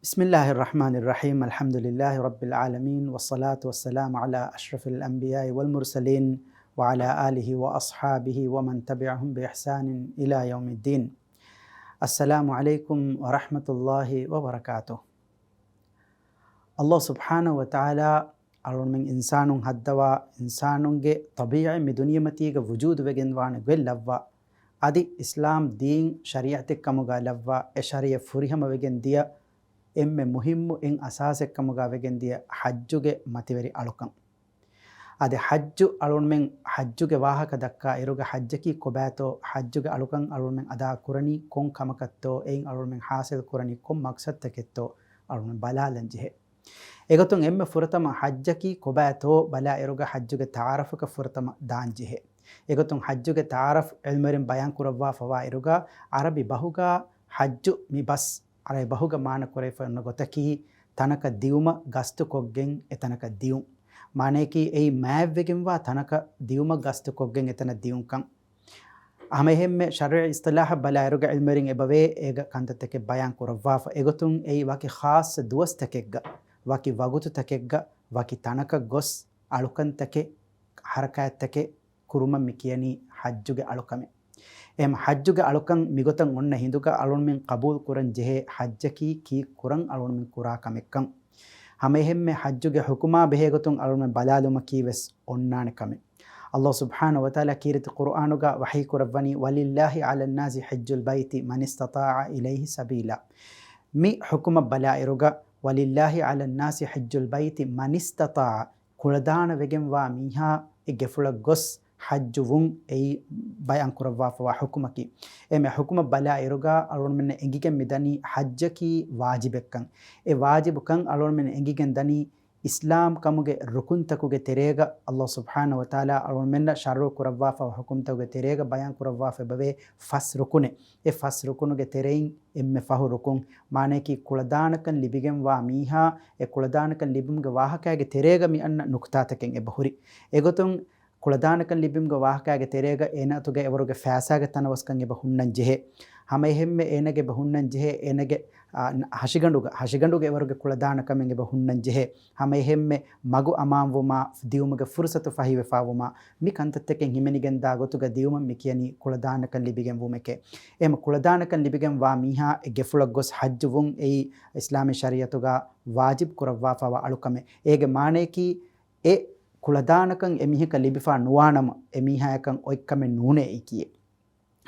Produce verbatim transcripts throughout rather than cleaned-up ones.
بسم الله الرحمن الرحيم. الحمد لله رب العالمين، والصلاة والسلام على أشرف الأنبياء والمرسلين، وعلى آله وأصحابه ومن تبعهم بإحسان إلى يوم الدين. السلام عليكم ورحمة الله وبركاته. ﷲ ސުބްޙާނަހޫ ވަތަޢާލާ އަޅުގަނޑުމެން އިންސާނުން ހައްދަވާ، އިންސާނުންގެ ޠަބީޢަތް މި ދުނިޔެމަތީގަ ވުޖޫދުވެގެންވާނެ ގޮތް ލައްވާ، އަދި އިސްލާމް ދީން ޝަރީޢަތެއް ކަމުގަ ލައްވާ، އެ ޝަރީޢަތް ފުރިހަމަވެގެން ދިޔަ އެންމެ މުހިއްމު އެއް އަސާސެއް ކަމުގަ ވެގެން ދިޔަ ޙައްޖުގެ މަތިވެރި އަޅުކަން. އަދި ޙައްޖު އަޅުގަނޑުމެން ޙައްޖުގެ ވާހަކަ ދައްކާ އިރުގަ ޙައްޖަކީ ކޮބާތޯ، ޙައްޖުގެ އަޅުކަން އަޅުގަނޑުމެން އަދާ ކުރަނީ ކޮން ކަމަކަށްތޯ، އެއިން އަޅުގަނޑުމެން ޙާޞިލް ކުރަނީ ކޮން މަޤްޞަދުތަކެއްތޯ އަޅުގަނޑުމެން ބަލާލަން ޖެހޭ. އެގޮތުން އެންމެ ފުރަތަމަ ޙައްޖަކީ ކޮބާތޯ ބަލާ އިރުގަ ޙައްޖުގެ ތަޢާރަފަކަށް ފުރަތަމަ ދާން ޖެހޭ. އެގޮތުން ޙައްޖުގެ ތަޢާރަފް ޢިލްމުވެރިން ބަޔާން ކުރައްވާފަވާ އިރުގަ ޢަރަބި ބަހުގަ ޙައްޖު މި ބަސް ޢަރަބި ބަހުގަ މާނަ ކުރެވިފަ އޮންނަ ގޮތަކީ، ތަނަކަށް ދިއުމަށް ގަސްތުކޮށްގެން އެތަނަކަށް ދިއުން. މާނަޔަކީ، އެއީ މާތްވެގެންވާ ތަނަކަށް ދިއުމަށް ގަސްތުކޮށްގެން އެތަނަށް ދިއުންކަން. ހަމައެހެންމެ ޝަރުޢީ އިޞްޠިލާޙަށް ބަލާއިރުގަ ޢިލްމުވެރިން އެބަވޭ އޭގަ ކަންތައްތަކެއް ބަޔާން ކުރައްވާފަ. އެގޮތުން އެއީ ވަކި ޚާއްޞަ ދުވަސްތަކެއްގަ، ވަކި ވަގުތުތަކެއްގަ، ވަކި ތަނަކަށް ގޮސް އަޅުކަންތަކެއް، ޙަރަކާތްތަކެއް ކުރުމަށް މި ކިޔަނީ ޙައްޖުގެ އަޅުކަމެއް. އެހެން ޙައްޖުގެ އަޅުކަން މިގޮތަށް އޮންނަ ހިނދުގަ އަޅުގަނޑުމެން ޤަބޫލު ކުރަން ޖެހޭ ޙައްޖަކީ ކީއް ކުރަން އަޅުގަނޑުމެން ކުރާ ކަމެއްކަން. ހަމައެހެންމެ ޙައްޖުގެ ޙުކުމާ ބެހޭގޮތުން އަޅުގަނޑުމެން ބަލާލުމަކީ ވެސް އޮންނާނެ ކަމެއް. ﷲ ސުބްޙާނަހޫ ވަތަޢާލާ ކީރިތި ޤުރުއާނުގަ ވަޙީ ކުރައްވަނީ، وَلِلَّهِ عَلَى النَّاسِ حِجُّ الْبَيْتِ مَنِ اسْتَطَاعَ إِلَيْهِ سَبِيلًا. މި ޙުކުމަށް ބަލާއިރުގަ، وَلِلَّهِ عَلَى النَّاسِ حِجُّ الْبَيْتِ مَنِ اسْتَطَاعَ، ކުޅަދާނަވެގެންވާ މީހާ އެ ގެފުޅަށް ގޮސް ޙައްޖު ވުން އެއީ ބަޔާން ކުރައްވާފަވާ ޙުކުމަކީ. އެމެ ޙުކުމަށް ބަލާ އިރުގަ އަޅުގަނޑުމެންނަށް އެނގިގެން މިދަނީ ޙައްޖަކީ ވާޖިބެއްކަން. އެ ވާޖިބުކަން އަޅުގަނޑުމެންނަށް އެނގިގެން ދަނީ އިސްލާމް ކަމުގެ ރުކުންތަކުގެ ތެރޭގަ ﷲ ސުބްޙާނަހޫ ވަތަޢާލާ އަޅުގަނޑުމެންނަށް ޝަރުޢު ކުރައްވާފަވާ ޙުކުމްތަކުގެ ތެރޭގަ ބަޔާން ކުރައްވާފަ އެބަވޭ ފަސް ރުކުނެއް. އެ ފަސް ރުކުނުގެ ތެރެއިން އެންމެ ފަހު ރުކުން، މާނަޔަކީ ކުޅަދާނަކަން ލިބިގެންވާ މީހާ އެ ކުޅަދާނަކަން ލިބުމުގެ ވާހަކައިގެ ތެރޭގަ މި އަންނަ ނުކުތާތަކެއް އެބަހުރި. އެގޮތުން ކުޅަދާނަކަން ލިބުމުގެ ވާހަކައިގެ ތެރޭގަ އޭނަ އަތުގަ އެވަރުގެ ފައިސާގެ ތަނަވަސްކަން އެބަ ހުންނަން ޖެހޭ. ހަމައެހެންމެ އޭނަގެ އެބަ ހުންނަން ޖެހޭ އޭނަގެ، އާ، ނަ-، ހަށިގަނޑުގަ، ހަށިގަނޑުގެ އެވަރުގެ ކުޅަދާނަކަމެއް އެބަ ހުންނަން ޖެހޭ. ހަމައެހެންމެ މަގު އަމާންވުމާ، ދިއުމުގެ ފުރުސަތު ފަހިވެފާވުމާ، މި ކަންތައްތަކެއް ހިމެނިގެންދާ ގޮތުގަ ދިއުމަށް މި ކިޔަނީ ކުޅަދާނަކަން ލިބިގެންވުމެކޭ. އެހެން ކުޅަދާނަކަން ލިބިގެންވާ މީހާ އެ ގެފުޅަށް ގޮސް ޙައްޖު ވުން އެއީ އިސްލާމީ ޝަރީޢަތުގަ ވާޖިބް ކުރައްވާފަވާ އަޅުކަމެއް. އޭގެ މާނަޔަކީ އެ ކުޅަދާނަކަން އެމީހަކަށް ލިބިފާ ނުވާނަމަ، އެމީހާޔަކަށް އޮތްކަމެއް ނޫނޭ އެއީކީއެއް.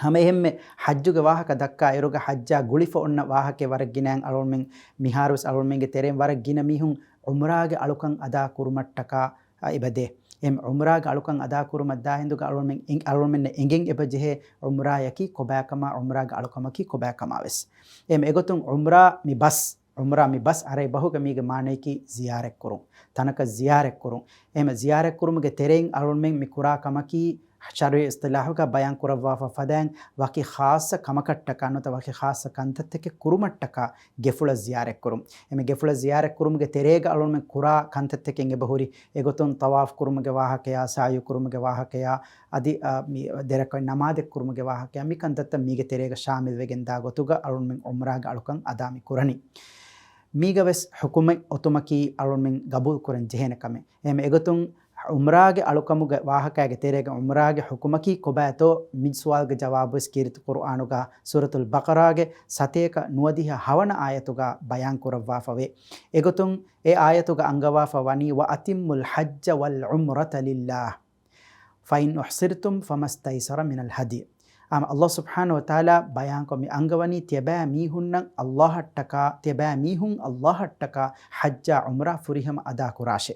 ހަމައެހެންމެ ޙައްޖުގެ ވާހަކަ ދައްކާ އިރުގަ ޙައްޖާ ގުޅިފަ އޮންނަ ވާހަކައެއް ވަރަށް ގިނައިން އަޅުގަނޑުމެން މިހާރުވެސް އަޅުގަނޑުމެންގެ ތެރެއިން ވަރަށް ގިނަ މީހުން ޢުމްރާގެ އަޅުކަން އަދާ ކުރުމަށްޓަކާ އެބަދޭ. އެ ޢުމްރާގެ އަޅުކަން އަދާ ކުރުމަށް ދާ ހިނދުގަ އަޅުގަނޑުމެން އެން-، އަޅުގަނޑުމެންނަށް އެނގެން އެބަ ޖެހޭ ޢުމްރާޔަކީ ކޮބާކަމާ، ޢުމްރާގެ އަޅުކަމަކީ ކޮބާކަމާ ވެސް. އެމެ އެގޮތުން ޢުމްރާ މި ބަސް ޢުމްރާ މި ބަސް ޢަރަބި ބަހުގަ މީގެ މާނަޔަކީ ޒިޔާރަތްކުރުން، ތަނަކަށް ޒިޔާރަތްކުރުން. އެހެން ޒިޔާރަތްކުރުމުގެ ތެރެއިން އަޅުގަނޑުމެން މި ކުރާ ކަމަކީ، ޝަރުޢީ އިޞްޠިލާޙުގަ ބަޔާން ކުރައްވާފަ ފަދައިން ވަކި ޚާއްޞަ ކަމަކަށްޓަކާ ނުވަތަ ވަކި ޚާއްޞަ ކަންތައްތަކެއް ކުރުމަށްޓަކާ ގެފުޅަށް ޒިޔާރަތްކުރުން. އެމެ ގެފުޅަށް ޒިޔާރަތްކުރުމުގެ ތެރޭގަ އަޅުގަނޑުމެން ކުރާ ކަންތައްތަކެއް އެބަހުރި. އެގޮތުން ޠަވާފް ކުރުމުގެ ވާހަކަޔާ، ސަޢްޔު ކުރުމުގެ ވާހަކަޔާ، އަދި، އަ، މި ދެރަކަށް ނަމާދެއް ކުރުމުގެ ވާހަކަޔާ، މި ކަންތައްތައް މީގެ ތެރޭގަ ޝާމިލްވެގެންދާ ގޮތުގަ އަޅުގަނޑުމެން ޢުމްރާގެ އަޅުކަން އަދާ މި ކުރަނީ. މީގަ ވެސް ޙުކުމެއް އޮތުމަކީ އަޅުގަނޑުމެން ގަބޫލު ކުރަން ޖެހޭނެ ކަމެއް. އެހެން އެގޮތުން ޢުމްރާގެ އަޅުކަމުގެ ވާހަކައިގެ ތެރޭގަ ޢުމްރާގެ ޙުކުމަކީ ކޮބާތޯ؟ މި ސުވާލުގެ ޖަވާބުވެސް ކީރިތި ޤުރުއާނުގަ ސޫރަތުލް ބަޤަރާގެ ސަތޭކަ ނުވަދިހަ ހަވަނަ އާޔަތުގަ ބަޔާން ކުރައްވާފަވޭ. އެގޮތުން އެ އާޔަތުގަ އަންގަވާފަ ވަނީ، وَأَتِمُّوا الْحَجَّ وَالْعُمْرَةَ لِلَّهِ فَإِنْ أُحْصِرْتُمْ فَمَا اسْتَيْسَرَ مِنَ الْهَدْيِ. އާމަ ﷲ ސުބްޙާނަހޫ ވަތަޢާލާ ބަޔާންކޮށް މި އަންގަވަނީ ތިޔަބައިމީހުންނަށް ﷲ އަށްޓަކާ، ތިޔަބައިމީހުން ﷲ އަށްޓަކާ ޙައްޖާ ޢުމްރާ ފުރިހަމަ އަދާކުރާށޭ.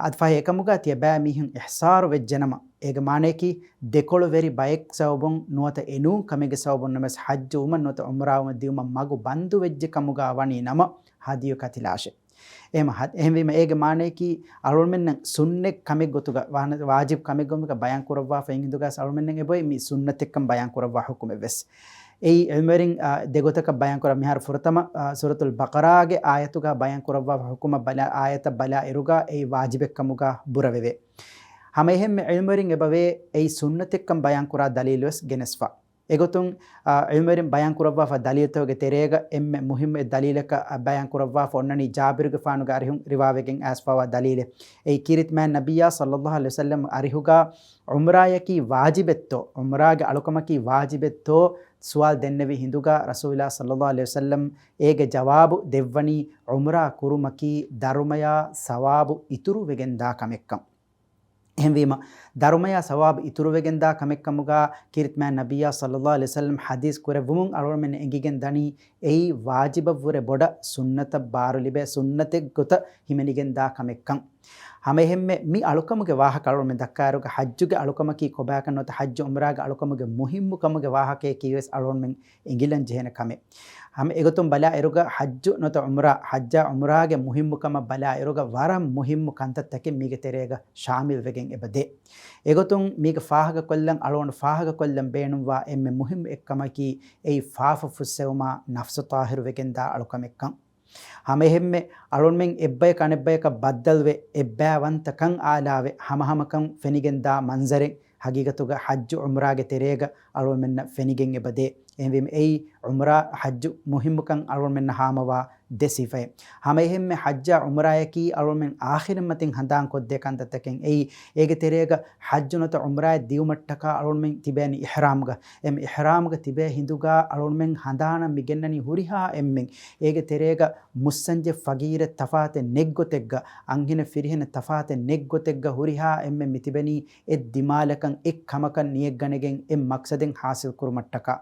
އަދި ފަހެ އެކަމުގަ ތިޔަބައިމީހުން އިޙްޞާރު ވެއްޖެނަމަ، އޭގެ މާނަޔަކީ ދެކޮޅުވެރި ބައެއް ސަބަބުން ނުވަތަ އެނޫން ކަމެއްގެ ސަބަބުން ނަމަވެސް ޙައްޖު ވުމަށް ނުވަތަ ޢުމްރާ ވުމަށް ދިއުމަށް މަގު ބަންދު ވެއްޖެ ކަމުގަ ވަނީ ނަމަ، ހަދްޔު ކަތިލާށޭ. އެހެމަ ހަ-، އެހެންވީމަ އޭގެ މާނަޔަކީ، އަޅުގަނޑުމެންނަށް ސުންނަތް ކަމެއް ގޮތުގަ، ވާނަ-، ވާޖިބް ކަމެއް ގޮތުގަ ބަޔާން ކުރައްވާފަ އިން ހިނދުގަސް އަޅުގަނޑުމެންނަށް އެބައޮތް މި ސުންނަތެއްކަން ބަޔާން ކުރައްވާ ޙުކުމެއް ވެސް. އެއީ ޢިލްމުވެރިން، އާ، ދެގޮތަކަށް ބަޔާން ކުރައްވާ މިހާރު ފުރަތަމަ، އާ، ސޫރަތުލް ބަޤަރާގެ އާޔަތުގަ ބަޔާން ކުރައްވާ ޙުކުމަށް ބަލާ، އާޔަތަށް ބަލާ އިރުގަ އެއީ ވާޖިބެއް ކަމުގަ ބުރަވެވޭ. ހަމައެހެންމެ ޢިލްމުވެރިން އެބަވޭ އެއީ ސުންނަތެއްކަން ބަޔާން ކުރާ ދަލީލު ވެސް ގެނެސްފަ. އެގޮތުން، އާ، ޢިލްމުވެރިން ބަޔާން ކުރައްވާފަ ދަލީލުތަކުގެ ތެރޭގަ އެންމެ މުހިއްމު އެއް ދަލީލަކަށް، އާ، ބަޔާން ކުރައްވާފަ އޮންނަނީ ޖާބިރުގެފާނުގެ އަރިހުން ރިވާވެގެން އައިސްފަވާ ދަލީލެއް. އެއީ ކީރިތި މާތް ނަބިއްޔާ ޞައްލައްލާހު ޢަލައިހި ވަސައްލަމް އަރިހުގަ ޢުމްރާޔަކީ ވާޖިބެއްތޯ، ޢުމްރާގެ އަޅުކަމަކީ ވާޖިބެއްތޯ ސުވާލު ދެންނެވި ހިނދުގަ ރަސޫލާ ޞައްލައްލާހު ޢަލައިހި ވަސައްލަމް އޭގެ ޖަވާބު ދެއްވަނީ ޢުމްރާ ކުރުމަކީ ދަރުމަޔާ ސަވާބު އިތުރުވެގެންދާ ކަމެއްކަން. އެހެންވީމަ، ދަރުމަޔާ ސަވާބު އިތުރުވެގެންދާ ކަމެއްކަމުގަ ކީރިތި މާތް ނަބިއްޔާ ޞައްލައްލާހު ޢަލައިހި ވަސައްލަމް ޙަދީޘް ކުރެއްވުމުން އަޅުގަނޑުމެން އެނގިގެން ދަނީ އެއީ ވާޖިބަށްވުރެ ބޮޑަށް ސުންނަތަށް ބާރުލިބޭ ސުންނަތެއްގޮތަށް ހިމެނިގެންދާ ކަމެއްކަން. ހަމައެހެންމެ މި އަޅުކަމުގެ ވާހަކަ އަޅުގަނޑުމެން ދައްކާއިރުގަ ޙައްޖުގެ އަޅުކަމަކީ ކޮބާކަން ނުވަތަ ޙައްޖު ޢުމްރާގެ އަޅުކަމުގެ މުހިއްމުކަމުގެ ވާހަކަޔަކީވެސް އަޅުގަނޑުމެން އެނގިލަން ޖެހޭނެ ކަމެއް. ހަމަ އެގޮތުން ބަލާ އިރުގަ ޙައްޖު ނުވަތަ ޢުމްރާ، ޙައްޖާ ޢުމްރާގެ މުހިއްމުކަމަށް ބަލާ އިރުގަ ވަރަށް މުހިއްމު ކަންތައްތަކެއް މީގެ ތެރޭގަ ޝާމިލްވެގެން އެބަދޭ. އެގޮތުން މީގެ ފާހަގަކޮށްލަން އަޅުގަނޑު ފާހަގަކޮށްލަން ބޭނުންވާ އެންމެ މުހިއްމު އެއްކަމަކީ އެއީ ފާފަ ފުއްސެވުމާ ނަފްސު ޠާހިރުވެގެންދާ އަޅުކަމެއްކަން. ހަމައެހެންމެ އަޅުންމެން އެއްބަޔަކު އަނެއްބަޔަކަށް ބައްދަލުވެ، އެއްބައިވަންތަކަން އާލާވެ، ހަމަހަމަކަން ފެނިގެންދާ މަންޒަރެއް ހަގީގަތުގަ ޙައްޖު ޢުމްރާގެ ތެރޭގަ އަޅުންމެންނަށް ފެނިގެން އެބަދޭ. އެހެންވީމަ އެއީ ޢުމްރާ ޙައްޖު މުހިއްމުކަން އަޅުންމެންނަށް ހާމަވާ ދެ ސިފައެއް. ހަމައެހެންމެ ޙައްޖާ ޢުމްރާޔަކީ އަޅުންމެން އާޚިރަތްމަތިން ހަނދާންކޮށްދޭ ކަންތައްތަކެއް. އެއީ އޭގެ ތެރޭގަ ޙައްޖު ނުވަތަ ޢުމްރާއެއް ދިއުމަށްޓަކާ އަޅުންމެން ތިބޭނީ އިޙްރާމްގަ. އެމް އިޙްރާމްގަ ތިބޭ ހިނދުގަ އަޅުންމެން ހަނދާނަށް މިގެންނަނީ ހުރިހާ އެންމެން އޭގެ ތެރޭގަ މުއްސަންޖެއް ފަގީރެއް ތަފާތެއް ނެތްގޮތެއްގަ، އަންހެނެއް ފިރިހެނެއް ތަފާތެއް ނެތްގޮތެއްގަ ހުރިހާ އެންމެން މިތިބެނީ އެއް ދިމާލަކަށް އެއް ކަމަކަށް ނިޔަތްގަނެގެން އެއް މަޤްޞަދެއް ޙާޞިލް ކުރުމަށްޓަކާ.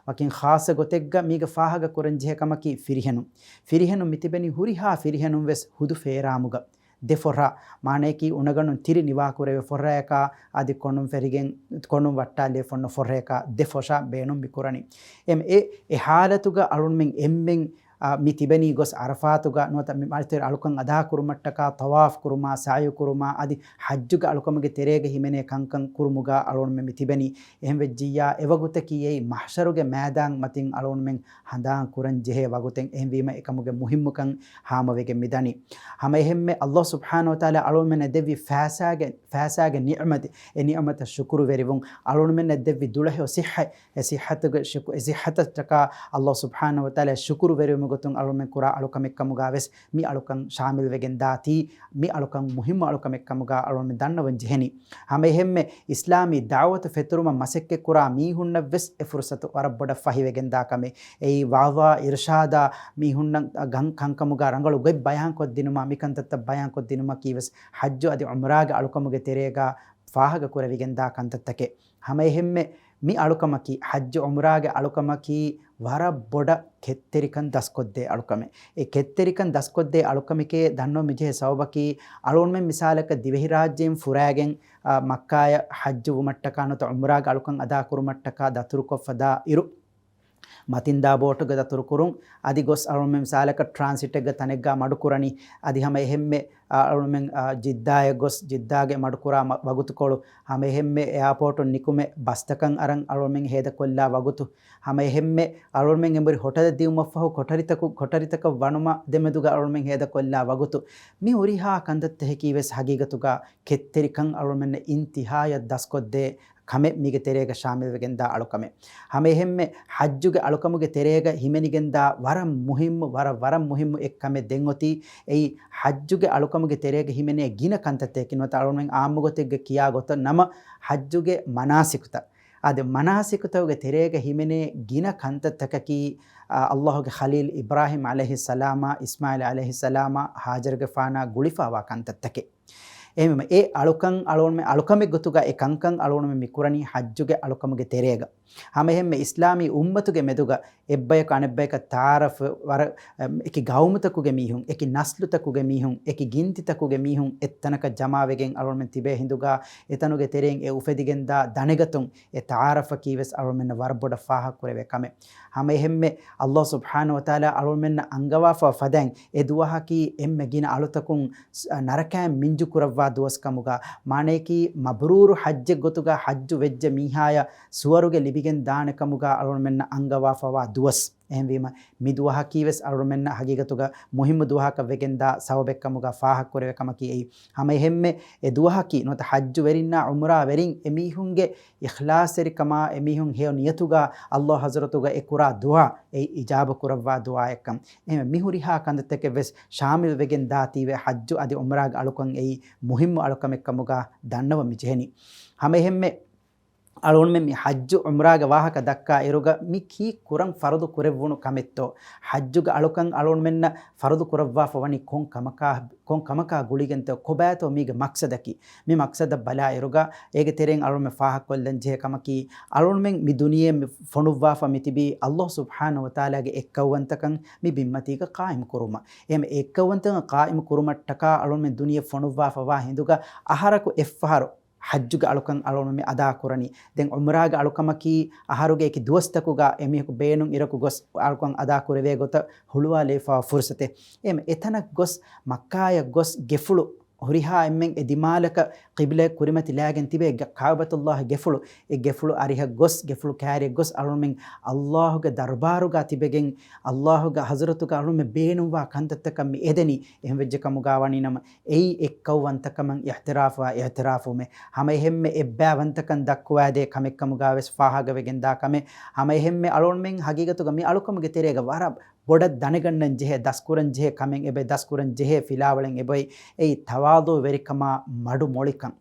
ވަކިން ޚާއްޞަ ގޮތެއްގަ މީގަ ފާހަގަ ކުރަން ޖެހޭ ކަމަކީ ފިރިހެނުން. ފިރިހެނުން މިތިބެނީ ހުރިހާ ފިރިހެނުން ވެސް ހުދު ފޭރާމުގަ. ދެ ފޮށާ، މާނަޔަކީ އުނަގަނޑުން ތިރި ނިވާކުރެވޭ ފޮށާޔަކާ އަދި ކޮނޑުން ފެރިގެން، ކޮނޑުން ވައްޓާލި ފޮންނަ ފޮށާޔަކާ ދެ ފޮށާ ބޭނުން މި ކުރަނީ. އެމް އެ، އެ ޙާލަތުގަ އަޅުންމެން އެންމެން، އާ، މި ތިބެނީ ގޮސް ޢަރަފާތުގަ ނުވަތަ މި މައިތިރި އަޅުކަން އަދާ ކުރުމަށްޓަކާ ޠަވާފް ކުރުމާ، ސަޢްޔު ކުރުމާ އަދި ޙައްޖުގެ އަޅުކަމުގެ ތެރޭގަ ހިމެނޭ ކަންކަން ކުރުމުގަ އަޅުންމެން މި ތިބެނީ. އެހެން ވެއްޖިއްޔާ އެ ވަގުތަކީ އެއީ މަޙްޝަރުގެ މައިދާން މަތިން އަޅުންމެން ހަނދާން ކުރަން ޖެހޭ ވަގުތެއް. އެހެންވީމަ އެކަމުގެ މުހިއްމުކަން ހާމަވެގެން މިދަނީ. ހަމައެހެންމެ ﷲ ސުބްޙާނަހޫ ވަތަޢާލާ އަޅުންމެންނަށް ދެއްވި ފައިސާގެ، ފައިސާގެ ނިޢުމަތެއް، އެ ނިޢުމަތަށް ޝުކުރުވެރިވުން، އަޅުންމެންނަށް ދެއްވި ދުޅަހެޔޮ ޞިއްޙަތް، އެ ޞިއްޙަތުގެ ޝުކު-، އެ ޞިއްޙަތަށްޓަކާ ﷲ ސުބްޙާނަހޫ ވަތަޢާލާ ޝުކުރުވެރިވުމުގެ ގޮތުން އަޅުންމެން ކުރާ އަޅުކަމެއްކަމުގަ ވެސް މި އަޅުކަން ޝާމިލްވެގެން ދާތީ، މި އަޅުކަން މުހިއްމު އަޅުކަމެއްކަމުގަ އަޅުންމެން ދަންނަވަން ޖެހެނީ. ހަމައެހެންމެ އިސްލާމީ ދަޢުވަތު ފެތުރުމަށް މަސައްކަތްކުރާ މީހުންނަށް ވެސް އެ ފުރުޞަތު ވަރަށް ބޮޑަށް ފަހިވެގެންދާ ކަމެއް. އެއީ ވަޢުޡާ، އިރުޝާދާ، މީހުންނަށް ގަން ކަންކަމުގަ ރަނގަޅު ގޮތް ބަޔާންކޮށްދިނުމާ، މި ކަންތައްތައް ބަޔާންކޮށްދިނުމަކީ ވެސް ޙައްޖު އަދި ޢުމްރާގެ އަޅުކަމުގެ ތެރޭގަ ފާހަގަކުރެވިގެންދާ ކަންތައްތަކެއް. ހަމައެހެންމެ މި އަޅުކަމަކީ ޙައްޖު ޢުމްރާގެ އަޅުކަމަކީ ވަރަށް ބޮޑަށް ކެތްތެރިކަން ދަސްކޮށްދޭ އަޅުކަމެއް. އެ ކެތްތެރިކަން ދަސްކޮށްދޭ އަޅުކަމެކޭ ދަންނަވަން މިޖެހޭ ސަބަބަކީ، އަޅުގަނޑުމެން މިސާލަކަށް ދިވެހިރާއްޖެއިން ފުރާގެން، އާ، މައްކާޔަށް ޙައްޖު ވުމަށްޓަކާ ނުވަތަ ޢުމްރާގެ އަޅުކަން އަދާކުރުމަށްޓަކާ ދަތުރުކޮށްފަ ދާ އިރު، މަތިންދާ ބޯޓުގެ ދަތުރުކުރުން، އަދި ގޮސް އަޅުގަނޑުމެން މިސާލަކަށް ޓްރާންސިޓެއްގެ ތަނެއްގަ މަޑުކުރަނީ، އަދި ހަމަ އެހެންމެ، އާ، އަޅުގަނޑުމެން، އާ، ޖިއްދާއަށް ގޮސް ޖިއްދާގެ މަޑުކުރާ މަ-، ވަގުތުކޮޅު، ހަމައެހެންމެ އެއާޕޯޓުން ނިކުމެ ބަސްތަކަށް އަރަން އަޅުގަނޑުމެން ހޭދަކޮށްލާ ވަގުތު، ހަމައެހެންމެ އަޅުގަނޑުމެން އެނބުރި ހޮޓަލަށް ދިއުމަށްފަހު ކޮޓަރިތަކު-، ކޮޓަރިތަކަށް ވަނުމާ ދެމެދުގަ އަޅުގަނޑުމެން ހޭދަކޮށްލާ ވަގުތު، މި ހުރިހާ ކަންތައްތަކަކީ ވެސް ހަގީގަތުގަ ކެތްތެރިކަން އަޅުގަނޑުމެންނަށް އިންތިހާޔަށް ދަސްކޮށްދޭ ކަމެއް މީގެ ތެރޭގަ ޝާމިލްވެގެންދާ އަޅުކަމެއް. ހަމައެހެންމެ ޙައްޖުގެ އަޅުކަމުގެ ތެރޭގަ ހިމެނިގެންދާ ވަރަށް މުހިއްމު، ވަރަށް، ވަރަށް މުހިއްމު އެއްކަމެއް ދެން އޮތީ، އެއީ ޙައްޖުގެ އަޅުކަމުގެ ތެރޭގަ ހިމެނޭ ގިނަ ކަންތައްތަކެއް ނުވަތަ އަޅުގަނޑުމެން ޢާއްމުގޮތެއްގަ ކިޔާ ގޮތަށް ނަމަ، ޙައްޖުގެ މަނާސިކުތައް. އަދި މަނާސިކުތަކުގެ ތެރޭގަ ހިމެނޭ ގިނަ ކަންތައްތަކަކީ، އާ، ﷲ ގެ ޚަލީލް އިބްރާހީމް ޢަލައިހިއްސަލާމާ، އިސްމާޢީލް ޢަލައިހިއްސަލާމާ، ހާޖަރުގެފާނާ ގުޅިފަވާ ކަންތައްތަކެއް. އެހެންވީމަ، އެ އަޅުކަން އަޅުގަނޑުމެ-، އަޅުކަމެއް ގޮތުގަ އެ ކަންކަން އަޅުގަނޑުމެ މި ކުރަނީ ޙައްޖުގެ އަޅުކަމުގެ ތެރޭގަ. ހަމައެހެންމެ އިސްލާމީ އުއްމަތުގެ މެދުގަ އެއްބަޔަކު އަނެއްބަޔަކަށް ތަޢާރަފް ވަރަށް، އެކި ގައުމުތަކުގެ މީހުން، އެކި ނަސްލުތަކުގެ މީހުން، އެކި ގިންތިތަކުގެ މީހުން އެއްތަނަކަށް ޖަމާވެގެން އަޅުގަނޑުމެން ތިބޭ ހިނދުގަ އެތަނުގެ ތެރެއިން އެ އުފެދިގެންދާ ދަނެގަތުން އެ ތަޢާރަފަކީ ވެސް އަޅުގަނޑުމެންނަށް ވަރަށް ބޮޑަށް ފާހަގަކުރެވޭ ކަމެއް. ހަމައެހެންމެ ﷲ ސުބްޙާނަހޫ ވަތަޢާލާ އަޅުގަނޑުމެންނަށް އަންގަވާފަ ފަދައިން އެ ދުވަހަކީ އެންމެ ގިނަ އަޅުތަކުން ސް-، ނަރަކައިން މިންޖު ކުރައްވާ ދުވަސް ކަމުގަ، މާނަޔަކީ މަބްރޫރު ޙައްޖެއް ގޮތުގަ ޙައްޖު ވެއްޖެ މީހާޔަށް ސުވަރުގެ ލިބިގެން ދާނެ ކަމުގަ އަޅުގަނޑުމެންނަށް އަންގަވާފަވާ ދުވަސް. އެހެންވީމަ، މި ދުވަހަކީ ވެސް އަޅުމެންނަށް ހަގީގަތުގަ މުހިއްމު ދުވަހަކަށް ވެގެންދާ ސަބަބެއްކަމުގަ ފާހަގަކުރެވޭ ކަމަކީ އެއީ. ހަމައެހެންމެ އެ ދުވަހަކީ ނުވަތަ ޙައްޖުވެރިންނާ ޢުމްރާވެރިން އެމީހުންގެ އިޚްލާޞްތެރިކަމާ އެމީހުން ހެޔޮ ނިޔަތުގަ ﷲ ޙަޟްރަތުގަ އެ ކުރާ ދުޢާ އެއީ އިޖާބަ ކުރައްވާ ދުޢާއެއްކަން. އެހެން މި ހުރިހާ ކަންތައްތަކެއް ވެސް ޝާމިލް ވެގެން ދާތީވެ ޙައްޖު އަދި ޢުމްރާގެ އަޅުކަން އެއީ މުހިއްމު އަޅުކަމެއްކަމުގަ ދަންނަވަން މި ޖެހެނީ. ހަމައެހެންމެ އަޅުގަނޑުމެން މި ޙައްޖު ޢުމްރާގެ ވާހަކަ ދައްކާ އިރުގަ މި ކީއްކުރަން ފަރުޟު ކުރެއްވުނު ކަމެއްތޯ؟ ޙައްޖުގެ އަޅުކަން އަޅުގަނޑުމެންނަށް ފަރުޟު ކުރައްވާފަ ވަނީ ކޮން ކަމަކާ، ކޮން ކަމަކާ ގުޅިގެންތޯ؟ ކޮބާތޯ މީގެ މަޤްޞަދަކީ؟ މި މަޤްޞަދަށް ބަލާ އިރުގަ އޭގެ ތެރެއިން އަޅުގަނޑުމެން ފާހަގަކޮށްލަން ޖެހޭ ކަމަކީ، އަޅުގަނޑުމެން މި ދުނިޔެ މި ފޮނުއްވާފަ މި ތިބީ ﷲ ސުބްޙާނަހޫ ވަތަޢާލާގެ އެއްކައުވަންތަކަން މި ބިންމަތީގަ ޤާއިމު ކުރުމަށް. އެހެން އެއްކައުވަންތަކަން ޤާއިމު ކުރުމަށްޓަކާ އަޅުގަނޑުމެން ދުނިޔެ ފޮނުއްވާފަވާ ހިނދުގަ އަހަރަކު އެއްފަހަރު ޙައްޖުގެ އަޅުކަން އަޅުގަނޑުމެން މި އަދާ ކުރަނީ. ދެން ޢުމްރާގެ އަޅުކަމަކީ އަހަރުގެ އެކި ދުވަސްތަކުގަ އެމީހަކު ބޭނުން އިރަކު ގޮސް އަޅުކަން އަދާ ކުރެވޭ ގޮތަށް ހުޅުވާލެވިފަވާ ފުރުޞަތެއް. އެހެން އެތަނަށް ގޮސް މައްކާޔަށް ގޮސް ގެފުޅު ހުރިހާ އެންމެން އެ ދިމާލަކަށް ޤިބްލައަށް ކުރިމަތިލާގެން ތިބޭ ގަ-، ކަޢުބަތުﷲ ގެފުޅު، އެ ގެފުޅު އަރިހަށް ގޮސް، ގެފުޅު ކާރިއަށް ގޮސް އަޅުމެން ﷲގެ ދަރުބާރުގަ ތިބެގެން، ﷲގެ ޙަޟްރަތުގަ އަޅުމެން ބޭނުންވާ ކަންތައްތަކަށް މި އެދެނީ. އެހެން ވެއްޖެ ކަމުގަ ވަނީ ނަމަ، އެއީ އެއްކައުވަންތަކަމަށް އިޢުތިރާފުވާ އިޢުތިރާފުވުމެއް. ހަމައެހެންމެ އެއްބައިވަންތަކަން ދައްކުވާދޭ ކަމެއްކަމުގަ ވެސް ފާހަގަވެގެންދާ ކަމެއް. ހަމައެހެންމެ އަޅުމެން ހަގީގަތުގަ މި އަޅުކަމުގެ ތެރޭގަ ވަރަށް ބޮޑަށް ދަނެގަންނަން ޖެހޭ، ދަސްކުރަން ޖެހޭ ކަމެއް އެބަ، ދަސްކުރަން ޖެހޭ ފިލާވަޅެއް އެބައޮތް. އެއީ ތަވާޟުޢުވެރިކަމާ މަޑުމޮޅިކަން.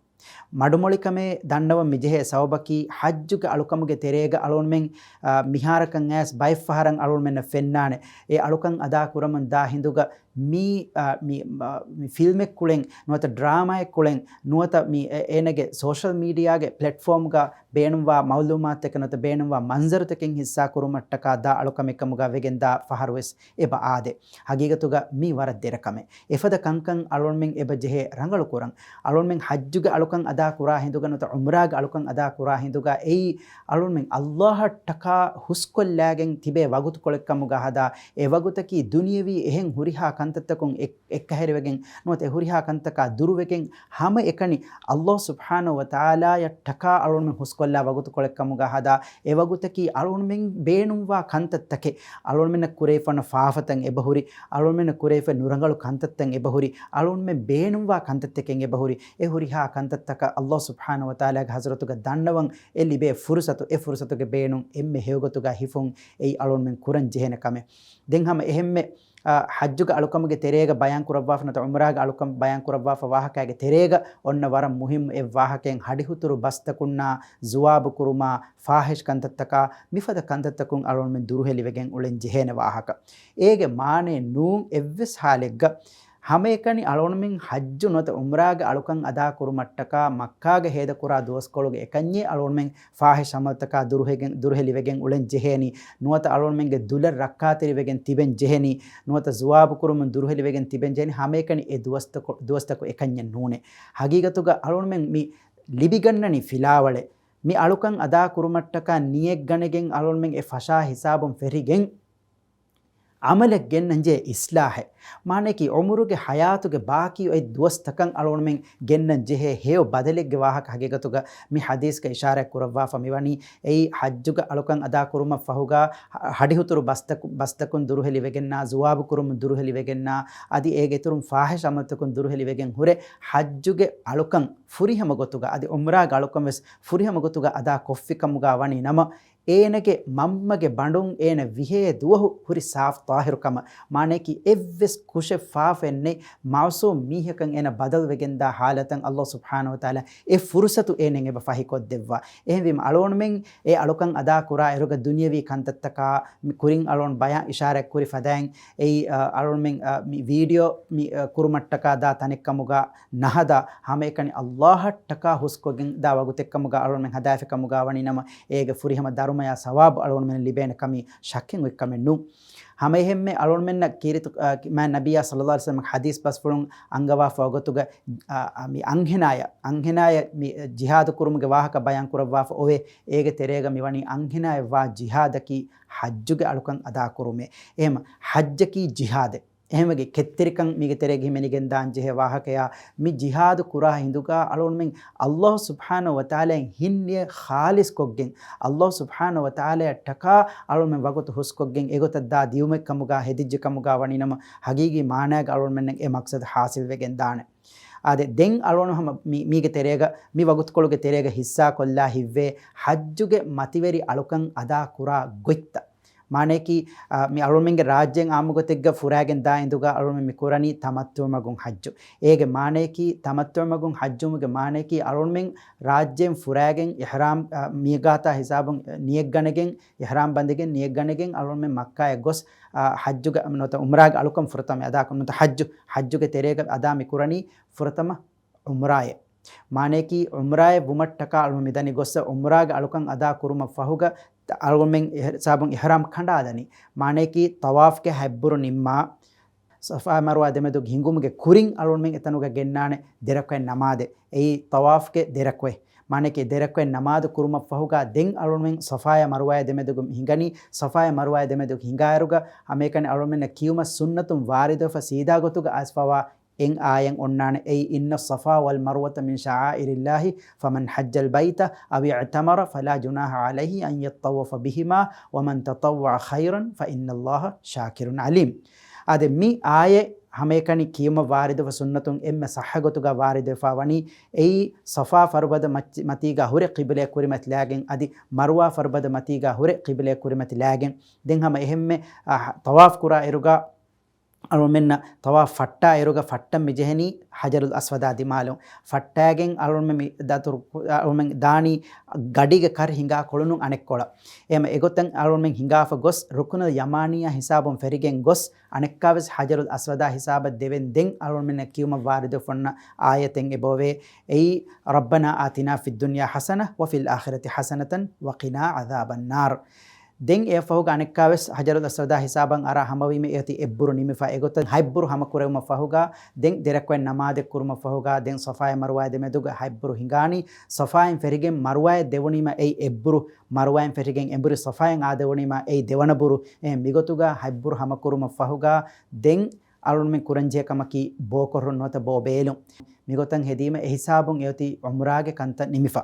މަޑުމޮޅިކަމޭ ދަންނަވަން މިޖެހޭ ސަބަބަކީ، ޙައްޖުގެ އަޅުކަމުގެ ތެރޭގަ އަޅުގަނޑުމެން، އާ، މިހާރަކަށް އައިސް ބައެއްފަހަރަށް އަޅުގަނޑުމެންނަށް ފެންނާނެ. އެ އަޅުކަން އަދާ ކުރަމުން ދާ ހިނދުގަ މީ، އާ، މި، މަ، މި ފިލްމެއްކުޅެން، ނުވަތަ ޑްރާމާއެއްކުޅެން، ނުވަތަ މި އެ، އޭނަގެ ސޯޝަލް މީޑިއާގެ ޕްލެޓްފޯމްގަ ބޭނުންވާ މަޢުލޫމާތުތަކެއް ނުވަތަ ބޭނުންވާ މަންޒަރުތަކެއް ހިއްސާ ކުރުމަށްޓަކާ ދާ އަޅުކަމެއްކަމުގަ ވެގެންދާ ފަހަރުވެސް އެބަ އާދޭ. ހަގީގަތުގަ މީ ވަރަށް ދެރަ ކަމެއް. އެފަދަ ކަންކަން އަޅުގަނޑުމެން އެބަ ޖެހޭ ރަނގަޅު ކުރަން. އަޅުގަނޑުމެން ޙައްޖުގެ އަޅުކަން އަދާ ކުރާ ހިނދުގަ ނުވަތަ ޢުމްރާގެ އަޅުކަން އަދާ ކުރާ ހިނދުގަ އެއީ އަޅުގަނޑުމެން ﷲއަށްޓަކާ ހުސްކޮށްލާގެން ތިބޭ ވަގުތުކޮޅެއްކަމުގަ ހަދާ، އެ ވަގުތަކީ ދުނިޔަވީ އެހެން ހުރިހާ ކަންތައްތަކުން އެއް، އެއްކަހެރިވެގެން ނުވަތަ ހުރިހާ ކަންތަކާ ދުރުވެގެން ހަމައެކަނި ﷲ ސުބްޙާނަހޫ ވަތަޢާލާއަށްޓަކާ އަޅުގަނޑުމެން ހުސްކޮށްލާ ވަގުތުކޮޅެއްކަމުގަ ހަދާ، އެ ވަގުތަކީ އަޅުގަނޑުމެން ބޭނުންވާ ކަންތައްތަކެއް، އަޅުގަނޑުމެންނަށް ކުރެވިފަ އޮންނަ ފާފަތައް އެބަހުރި، އަޅުގަނޑުމެންނަށް ކުރެވިފަ ނުރަނގަޅު ކަންތައްތައް އެބަހުރި، އަޅުގަނޑުމެން ބޭނުންވާ ކަންތައްތަކެއް އެބަހުރި، އެ ހުރިހާ ކަންތައްތަކަށް ﷲ ސުބްޙާނަހޫ ވަތަޢާލާގެ ޙަޟްރަތުގަ ދަންނަވަން އެ ލިބޭ ފުރުޞަތު، އެ ފުރުޞަތުގެ ބޭނުން އެންމެ ހެޔޮގޮތުގަ ހިފުން އެއީ އަޅުގަނޑުމެން ކުރަން ޖެހޭނެ ކަމެއް. ދެން ހަމަ އެހެންމެ، އާ، ޙައްޖުގެ އަޅުކަމުގެ ތެރޭގަ ބަޔާން ކުރައްވާފަ ނުވަތަ ޢުމްރާގެ އަޅުކަން ބަޔާން ކުރައްވާފަ ވާހަކައިގެ ތެރޭގަ އޮންނަ ވަރަށް މުހިއްމު އެއް ވާހަކައެއް ހަޑިހުތުރު ބަސްތަކުންނާ ޒުވާބު ކުރުމާ، ފާޙިޝް ކަންތައްތަކާ، މިފަދަ ކަންތައްތަކުން އަޅުގަނޑުމެން ދުރުހެލިވެގެން އުޅެން ޖެހޭނެ ވާހަކަ. އޭގެ މާނައެއް ނޫން އެއްވެސް ޙާލެއްގަ ހަމައެކަނި އަޅުގަނޑުމެން ޙައްޖު ނުވަތަ ޢުމްރާގެ އަޅުކަން އަދާ ކުރުމަށްޓަކާ މައްކާގަ ހޭދަކުރާ ދުވަސްކޮޅުގެ އެކަންޏެއް އަޅުގަނޑުމެން ފާޙިޝް ޢަމަލުތަކާ ދުރުހެގެން، ދުރުހެލިވެގެން އުޅެން ޖެހޭނީ، ނުވަތަ އަޅުގަނޑުމެންގެ ދުލަށް ރައްކާތެރިވެގެން ތިބެން ޖެހެނީ، ނުވަތަ ޒުވާބު ކުރުމުން ދުރުހެލިވެގެން ތިބެން ޖެހެނީ، ހަމައެކަނި އެ ދުވަސްތަކު، ދުވަސްތަކު އެކަންޏެއް ނޫނޭ. ހަގީގަތުގަ އަޅުގަނޑުމެން މި ލިބިގަންނަނީ ފިލާވަޅެއް. މި އަޅުކަން އަދާ ކުރުމަށްޓަކާ ނިޔަތް ގަނެގެން އަޅުގަނޑުމެން އެ ފަށާ ހިސާބުން ފެށިގެން، ޢަމަލެއް ގެންނަން ޖެހޭ އިޞްލާޙެއް. މާނައަކީ، ޢުމުރުގެ ޙަޔާތުގެ ބާކީ އޮތް ދުވަސްތަކަށް އަޅުގަނޑުމެން ގެންނަން ޖެހޭ ހެޔޮ ބަދަލެއްގެ ވާހަކަ ހަގީގަތުގަ މި ޙަދީޘްގަ އިޝާރާތް ކުރައްވާފަ މިވަނީ. އެއީ ޙައްޖުގެ އަޅުކަން އަދާ ކުރުމަށް ފަހުގަ ހަ-، ހަޑިހުތުރު ބަސްތަކު-، ބަސްތަކުން ދުރުހެލިވެގެންނާ، ޒުވާބު ކުރުމުން ދުރުހެލިވެގެންނާ، އަދި އޭގެ އިތުރުން ފާޙިޝް ޢަމަލުތަކުން ދުރުހެލިވެގެން ހުރެ، ޙައްޖުގެ އަޅުކަން ފުރިހަމަ ގޮތުގަ، އަދި ޢުމްރާގެ އަޅުކަން ވެސް ފުރިހަމަ ގޮތުގަ އަދާ ކޮށްފި ކަމުގަ ވަނީ ނަމަ، އޭނަގެ މަންމަގެ ބަނޑުން އޭނަ ވިހޭ ދުވަހު ހުރި ސާފު ޠާހިރު ކަމަށް، މާނައަކީ އެއްވެސް ކުށެއް ފާފައެއް ނެތް، މަޢުޞޫމް މީހަކަށް އޭނަ ބަދަލުވެގެންދާ ޙާލަތަށް ﷲ ސުބްޙާނަހޫ ވަތަޢާލާ އެ ފުރުޞަތު އޭނައަށް އެބަ ފަހިކޮށްދެއްވާ. އެހެންވީމަ އަޅުގަނޑުމެން އެ އަޅުކަން އަދާ ކުރާ އިރުގަ ދުނިޔަވީ ކަންތައްތަކާ މި ކުރިން އަޅުގަނޑު ބަޔާން އިޝާރާތް ކުރި ފަދައިން އެއީ، އަ، އަޅުގަނޑުމެން، އަ، މި ވީޑިއޯ މި، އަ، ކުރުމަށްޓަކާ ދާ ތަނެއްކަމުގަ ނަހަދާ ހަމައެކަނި ﷲއަށްޓަކާ ހުސްކޮށްގެން ދާ ވަގުތެއްކަމުގަ އަޅުގަނޑުމެން ހަދާފި ކަމުގަ ވަނީ ނަމަ، އޭގެ ފުރިހަމަ ދަރުމަޔާ ސަވާބު އަޅުގަނޑުމެން ލިބޭނެ ކަމީ ޝައްކެއް އޮތްކަމެއް ނޫން. ހަމައެހެންމެ އަޅުގަނޑުމެންނަށް ކީރިތި، އަ، މާތް ނަބިއްޔާ ޞައްލައްލާހު ޢަލައިހި ވަސައްލަމަ ޙަދީޘް ބަސްފުޅުން އަންގަވާފަ ވަގުތުގަ، އަ، އަ، މި އަންހެނާޔަށް، އަންހެނާޔަށް މި ޖިހާދު ކުރުމުގެ ވާހަކަ ބަޔާން ކުރައްވާފަ އޮވޭ. އޭގެ ތެރޭގަ މިވަނީ އަންހެނާޔަށް ވާ ޖިހާދަކީ ޙައްޖުގެ އަޅުކަން އަދާ ކުރުމޭ. އެހެން ޙައްޖަކީ ޖިހާދެއް. އެހެންވެގެ ކެތްތެރިކަން މީގެ ތެރޭގަ ހިމެނިގެން ދާން ޖެހޭ ވާހަކަޔާ، މި ޖިހާދު ކުރާ ހިނދުގަ އަޅުގަނޑުމެން ﷲ ސުބްޙާނަހޫ ވަތަޢާލާއަށް ހިންނިޔަތް ޚާލިޞް ކޮށްގެން، ﷲ ސުބްޙާނަހޫ ވަތަޢާލާއަށްޓަކާ އަޅުގަނޑުމެން ވަގުތު ހުސްކޮށްގެން އެގޮތަށް ދާ ދިޔުމެއް ކަމުގަ ހެދިއްޖެ ކަމުގަ ވަނީނަމަ، ހަގީގީ މާނާގަ އަޅުގަނޑުމެންނަށް އެ މަޤްޞަދު ޙާޞިލް ވެގެން ދާނެ. އާދެ، ދެން އަޅުގަނޑު ހަމަ މި-، މީގެ ތެރޭގަ، މި ވަގުތުކޮޅުގެ ތެރޭގަ ޙިއްޞާ ކޮށްލާ ހިތްވޭ، ޙައްޖުގެ މަތިވެރި އަޅުކަން އަދާ ކުރާ ގޮތްތައް. މާނަޔަކީ، އާ، މި އަޅުމެންގެ ރާއްޖޭން އާއްމުގޮތެއްގަ ފުރާގެން ދާ އިނދުގަ އަޅުމެން މި ކުރަނީ ތަމައްތުޢު މަގުން ޙައްޖު. އޭގެ މާނަޔަކީ، ތަމައްތުޢު މަގުން ޙައްޖުވުމުގެ މާނަޔަކީ، އަޅުމެން ރާއްޖޭން ފުރާގެން އިޙްރާމް، އާ، މީޤާތާ ހިސާބުން ނިޔަތްގަނެގެން، އިޙްރާމް ބަނދެގެން ނިޔަތްގަނެގެން އަޅުމެން މައްކާއަށް ގޮސް، އާ، ޙައްޖުގެ ނުވަތަ ޢުމްރާގެ އަޅުކަން ފުރަތަމަ އަދާކުރަން. ނުވަތަ ޙައްޖު، ޙައްޖުގެ ތެރޭގަ އަދާ މި ކުރަނީ ފުރަތަމަ ޢުމްރާއެއް. މާނަޔަކީ، ޢުމްރާއެއް ވުމަށްޓަކާ އަޅުމެން މިދަނީ ގޮއްސަ ޢުމްރާގެ އަޅުކަން އަދާ ކުރުމަށް ފަހުގަ، އަޅުމެން އިޙް-، ހިސާބުން އިޙްރާމް ކަނޑާލަނީ. މާނަޔަކީ، ޠަވާފްގެ ހަތްބުރު ނިންމާ، ޞަފާ މަރުވާ ދެމެދު ހިނގުމުގެ ކުރިން އަޅުމެން އެތަނުގަ ގެންނާނެ ދެރަކުޢަތް ނަމާދެއް. އެއީ، ޠަވާފްގެ ދެރަކުޢަތް. މާނަޔަކީ، ދެރަކުޢަތް ނަމާދު ކުރުމަށް ފަހުގަ، ދެން އަޅުމެން ޞަފާޔާ މަރުވާޔާ ދެމެދުގަ ހިނގަނީ. ޞަފާޔާ މަރުވާޔާ ދެމެދު ހިނގާއިރުގަ، ހަމައެކަނި އަޅުމެންނަށް ކިޔުމަށް ސުންނަތުން ވާރިދުވެފަ ސީދާ ގޮތުގަ އައިސްފަވާ އެއް އާޔަތް އޮންނާނެ. އެއީ، إن الصفا والمروة من شعائر الله فمن حج البيت أو اعتمر فلا جناح عليه أن يطوف بهما ومن تطوع خيرا فإن الله شاكر عليم. އާދެ، މި އާޔަތް ހަމައެކަނި ކިޔުމަށް ވާރިދުވެ ސުންނަތުން އެންމެ ޞައްޙަ ގޮތުގަ ވާރިދުވެފަ ވަނީ، އެއީ، ޞަފާ ފަރުބަދަ މަތި-، މަތީގަ ހުރެ ޤިބްލަޔަށް ކުރިމަތިލާގެން އަދި މަރުވާ ފަރުބަދަ މަތީގަ ހުރެ ޤިބްލަޔަށް ކުރިމަތިލާގެން. ދެން ހަމަ އެހެންމެ، އަ، ޠަވާފް ކުރާ އިރުގަ އަޅުމެންނަށް ޠަވާފް ފައްޓާ އިރުގަ ފައްޓަން މިޖެހެނީ ޙަޖަރުލް އަސްވަދާ ދިމާލުން. ފައްޓާގެން އަޅުމެން މި ދަތުރު، އަޅުމެން ދާނީ ގަޑީގެ ކަރި ހިނގާ ކޮޅުނުން އަނެއްކޮޅަށް. އެހެމަ އެގޮތަށް އަޅުމެން ހިނގާފަ ގޮސް، ރުކުނުލް ޔަމާނިއްޔާ ހިސާބުން ފެރިގެން ގޮސް، އަނެއްކާވެސް ޙަޖަރުލް އަސްވަދާ ހިސާބަށް ދެވެން ދެން އަޅުމެންނަށް ކިޔުމަށް ވާރިދުވެފަ އޮންނަ އާޔަތެއް އެބައޮވޭ. އެއީ، ربنا آتنا في الدنيا حسنة وفي الآخرة حسنة وقنا عذاب النار. ދެން އެއަށްފަހުގަ އަނެއްކާވެސް ޙަޖަރުލް އަސްވަދާ ހިސާބަށް އަރާ ހަމަވީމަ އޭތި އެއްބުރު ނިމިފަ އެގޮތަށް ހަތްބުރު ހަމަކުރެވުމަށް ފަހުގަ، ދެން ދެރަކުޢަތް ނަމާދެއް ކުރުމަށް ފަހުގަ، ދެން ޞަފާޔާ މަރުވާޔާ ދެމެދުގަ ހަތްބުރު ހިނގާނީ. ޞަފާއިން ފެރިގެން މަރުވާޔަށް ދެވުނީމަ އެއީ އެއްބުރު، މަރުވާއިން ފެށިގެން އެނބުރި ޞަފާއިން އާދެވުނީމާ އެއީ ދެވަނަ ބުރު. އެ މިގޮތުގަ ހަތްބުރު ހަމަކުރުމަށް ފަހުގަ ދެން އަޅުންމެން ކުރަންޖެހޭ ކަމަކީ ބޯކޮށްރުން ނުވަތަ ބޯ ބޭލުން. މިގޮތަށް ހެދީމަ އެހިސާބުން އެއޮތީ ޢުމްރާގެ ކަންތައް ނިމިފަ.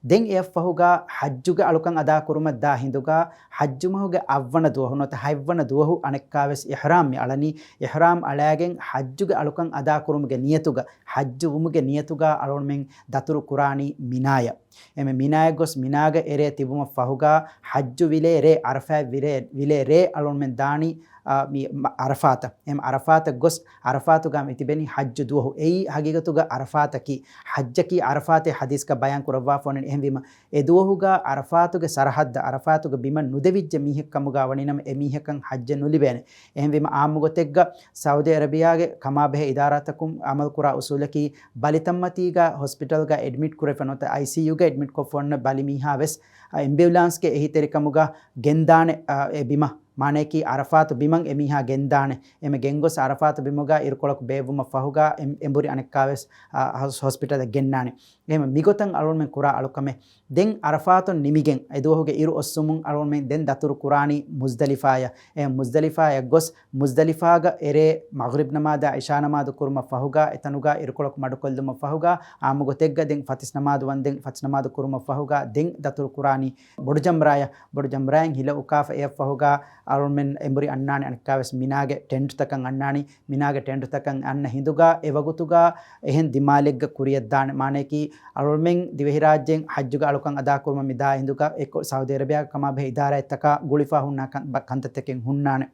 ދެން އެއަށްފަހުގަ ޙައްޖުގެ އަޅުކަން އަދާކުރުމަށް ދާ ހިނދުގަ ޙައްޖުމަހުގެ އަށްވަނަ ދުވަހު ނުވަތަ ހަތްވަނަ ދުވަހު އަނެއްކާވެސް އިޙްރާމް މި އަޅަނީ. އިޙްރާމް އަޅާގެން ޙައްޖުގެ އަޅުކަން އަދާކުރުމުގެ ނިޔަތުގަ، ޙައްޖު ވުމުގެ ނިޔަތުގަ އަޅުންމެން ދަތުރު ކުރާނީ މިނާޔަށް. އެމެ މިނާޔަށް ގޮސް މިނާގަ އެރޭ ތިބުމަށް ފަހުގަ ޙައްޖު ވިލޭ ރޭ، ޢަރަފާތް ވިލޭ، ވިލޭ ރޭ އަޅުންމެން ދާނީ، އާ، މި މަ-، ޢަރަފާތަށް. އެމެ ޢަރަފާތަށް ގޮސް، ޢަރަފާތުގަ މި ތިބެނީ ޙައްޖު ދުވަހު. އެއީ ހަގީގަތުގަ ޢަރަފާތަކީ، ޙައްޖަކީ ޢަރަފާތޭ ޙަދީޘްގަ ބަޔާން ކުރައްވާފަ އޮންނަނީ. އެހެންވީމަ، އެ ދުވަހުގަ ޢަރަފާތުގެ ސަރަޙައްދަށް، ޢަރަފާތުގެ ބިމަށް ނުދެވިއްޖެ މީހެއް ކަމުގަ ވަނީނަމަ، އެ މީހަކަށް ޙައްޖެއް ނުލިބޭނެ. އެހެންވީމަ، ޢާއްމު ގޮތެއްގަ ސައުދީ ޢަރަބިޔާގެ ކަމާބެހޭ އިދާރާތަކުން ޢަމަލުކުރާ އުސޫލަކީ، ބަލިތައްމަތީގަ ހޮސްޕިޓަލްގަ އެޑްމިޓް ކުރެފަ ނުވަތަ އައިސީޔޫގަ އެޑްމިޓް ކޮށްފަ އޮންނަ ބަލި މީހާ ވެސް، އ، އެމްބިއުލާންސްގެ އެހީތެރިކަމުގަ ގެންދާނެ، އ، އެ ބިމަށް. މާނަޔަކީ ޢަރަފާތު ބިމަށް އެ މީހާ ގެންދާނެ. އެމެ ގެންގޮސް ޢަރަފާތު ބިމުގަ އިރުކޮޅަކު ބޭއްވުމަށް ފަހުގަ އެ-، އެނބުރި އަނެއްކާވެސް، އ، ހޮސް-، ހޮސްޕިޓަލަށް ގެންނާނެ. އެހެން މިގޮތަށް އަޅުންމެން ކުރާ އަޅުކަމެއް. ދެން ޢަރަފާތުން ނިމިގެން އެދުވަހުގެ އިރު އޮއްސުމުން އަޅުންމެން ދެން ދަތުރު ކުރާނީ މުޒްދަލިފާޔަށް. އެ މުޒްދަލިފާޔަށް ގޮސް، މުޒްދަލިފާގަ އެރޭ މަޣްރިބް ނަމާދާ ޢިޝާ ނަމާދު ކުރުމަށް ފަހުގަ، އެތަނުގަ އިރުކޮޅަކު މަޑުކޮށްލުމަށް ފަހުގަ، ޢާއްމު ގޮތެއްގަ ދެން ފަތިސް ނަމާދު ވަންދެން، ފަތިސް ނަމާދު ކުރުމަށް ފަހުގަ، ދެން ދަތުރު ކުރާނީ ބޮޑު ޖަމްރާޔަށް. ބޮޑު ޖަމްރާއިން ހިލަ އުކާފަ އެއަށްފަހުގަ، އަޅުންމެން އެނބުރި އަންނާނެ އަނެއްކާވެސް މިނާގެ ޓެންޓްތަކަށް އަންނާނީ. މިނާގެ ޓެންޓްތަކަށް އަންނަ ހިނދުގަ އެ ވަގުތުގަ އެހެން ދިމާލެއްގަ ކުރިޔަށްދާނެ. މާނަޔަކީ، އަޅުމެން ދިވެހިރާއްޖޭން ޙައްޖުގެ އަޅުކަން އަދާކުރުމަށް މިދާ ހިނދުގަ އެކު ސައުދީ ޢަރަބިޔާގެ ކަމާބެހޭ އިދާރާތްތަކާ ގުޅިފަ ހުންނަ ކަން-، ބަ-، ކަންތައްތަކެއް ހުންނާނެ.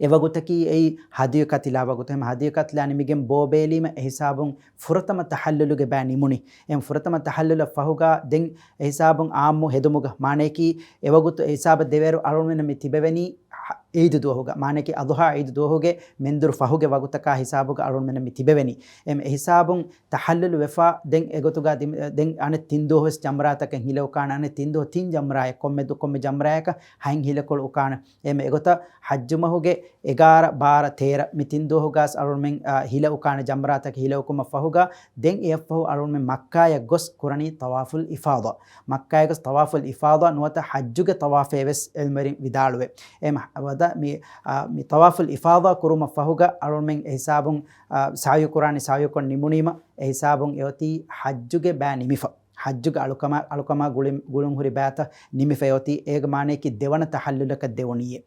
އެ ވަގުތަކީ އެއީ ހަދްޔު ކަތިލާ ވަގުތު. އެހެން ހަދްޔު ކަތިލާ ނިމިގެން ބޯ ބޭލީމަ އެހިސާބުން ފުރަތަމަ ތަޙައްލުލުގެ ބައި ނިމުނީ. އެހެން ފުރަތަމަ ތަޙައްލުލަށް ފަހުގަ ދެން އެހިސާބުން ޢާއްމު ހެދުމުގަ، މާނަޔަކީ އެވަގުތު އެހިސާބަށް ދެވޭއިރު އަޅުމެންނަށް މި ތިބެވެނީ ޢީދު ދުވަހުގަ، މާނަޔަކީ އަޟުޙާ ޢީދު ދުވަހުގެ މެންދުރު ފަހުގެ ވަގުތަކާ ހިސާބުގަ އަޅުމެންނަށް މި ތިބެވެނީ. އެމް އެހިސާބުން ތަޙައްލުލު ވެފަ، ދެން އެގޮތުގަ ދި-، ދެން އަނެއް ތިން ދުވަހުވެސް ޖަމްރާތަކަށް ހިލައުކާނެ، އަނެއް ތިން ދުވަހު ތިން ޖަމްރާއެއް ކޮންމެ ދު-، ކޮންމެ ޖަމްރާއަކަށް ހަތް ހިލަކޮޅު އުކާނެ. އެމް އެގޮތަށް ޙައްޖުމަހުގެ އެގާރަ، ބާރަ، ތޭރަ މި ތިން ދުވަހުގަސް އަޅުމެން، އާ، ހިލަ އުކާނެ ޖަމްރާތަކަށް ހިލަ އުކުމަށް ފަހުގަ، ދެން އެއަށްފަހު އަޅުމެން މައްކާޔަށް ގޮސް ކުރަނީ ޠަވާފުލް އިފާޟާ. މައްކާޔަށް ގޮސް ޠަވާފުލް އިފާޟާ ނުވަތަ ޙައްޖުގެ ޠަވާފޭވެސް ޢިލްމުވެރިން ވިދާޅުވޭ. އެ މަ-، ވަ-، މި، އާ، މި ޠަވާފުލް އިފާޟާ ކުރުމަށް ފަހުގަ އަޅުމެން އެހިސާބުން، އާ، ސަޢުޔު ކުރާނީ، ސަޢުޔުކޮށް ނިމުނީމަ އެހިސާބުން އެއޮތީ ޙައްޖުގެ ބައި ނިމިފަ. ޙައްޖުގެ އަޅުކަމާ، އަޅުކަމާ ގުޅި-، ގުޅުންހުރި ބައިތައް ނިމިފަ އެއޮތީ. އޭގެ މާނަޔަކީ ދެވަނަ ތަޙައްލުލަކަށް ދެވުނީއޭ.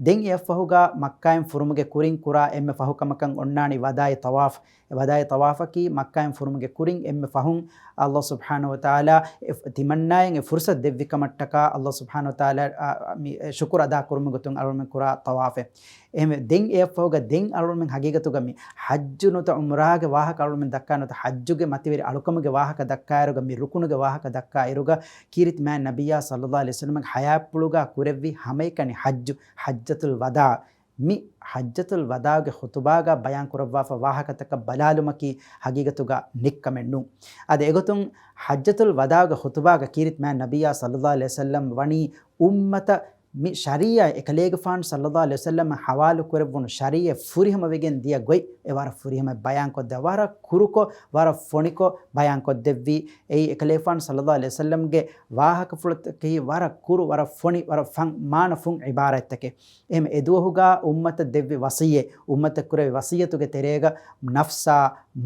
ދެން އެއަށްފަހުގަ މައްކާއިން ފުރުމުގެ ކުރިން ކުރާ އެންމެ ފަހު ކަމަކަށް އޮންނާނީ ވަދާޢީ ޠަވާފް. އެ ވަދާޢީ ޠަވާފަކީ މައްކާއިން ފުރުމުގެ ކުރިން އެންމެ ފަހުން ﷲ ސުބްޙާނަހޫ ވަތަޢާލާ އެ ފު-، ތިމަންނާއަށް އެ ފުރުޞަތު ދެއްވި ކަމަށްޓަކާ ﷲ ސުބްޙާނަހޫ ވަތަޢާލާ، އާ، މި، އެ ޝުކުރު އަދާ ކުރުމުގެ ގޮތުން އަޅުމެން ކުރާ ޠަވާފެއް. އެހެންވެ، ދެން އެއަށްފަހުގަ ދެން އަޅުމެން ހަގީގަތުގަ މި ޙައްޖު ނުވަތަ ޢުމްރާގެ ވާހަކަ އަޅުމެން ދައްކާ ނުވަތަ ޙައްޖުގެ މަތިވެރި އަޅުކަމުގެ ވާހަކަ ދައްކާއިރުގަ މި ރުކުނުގެ ވާހަކަ ދައްކާއިރުގަ ކީރިތި މާތް ނަބިއްޔާ ޞައްލައްލާހު ޢަލައިހި ވަސައްލަމަގެ ޙަޔާތްޕުޅުގަ ކުރެއްވި ހަމައެކަނި ޙައްޖު، ޙައްޖަތުލް ވަދާޢު. މި ޙައްޖަތުލް ވަދާޢުގެ ޚުޠުބާގަ ބަޔާން ކުރައްވާފަ ވާހަކަތަކަށް ބަލާލުމަކީ ހަގީގަތުގަ ނިއްކަމެއް ނޫން. އާދެ، އެގޮތުން ޙައްޖަތުލް ވަދާޢުގެ ޚުޠުބާގަ ކީރިތި މާތް ނަބިއްޔާ ޞައްލައްލާހު ޢަލައިހި ވަސައްލަމް ވަނީ އުއްމަތަށް މި ޝަރީޢަތް އެކަލޭގެފާނު ޞައްލައްލާހު ޢަލައިހި ވަސައްލަމަށް ޙަވާލު ކުރެއްވުނު ޝަރީޢަތް ފުރިހަމަ ވެގެން ދިޔަ ގޮތް އެ ވަރަށް ފުރިހަމަ ބަޔާންކޮށްދެއްވާ، ވަރަށް ކުރުކޮށް، ވަރަށް ފޮނިކޮށް ބަޔާންކޮށްދެއްވީ. އެއީ އެކަލޭގެފާނު ޞައްލައްލާހު ޢަލައިހި ވަސައްލަމްގެ ވާހަކަފުޅަކީ ވަރަށް ކުރު، ވަރަށް ފޮނި، ވަރަށް ފަން، މާނަ ފުން ޢިބާރަތްތަކެއް. އެހެން އެދުވަހުގަ އުއްމަތަށް ދެއްވި ވަޞިއްޔަތް، އުއްމަތަށް ކުރެއްވި ވަޞިއްޔަތުގެ ތެރޭގަ ނަފްސާ،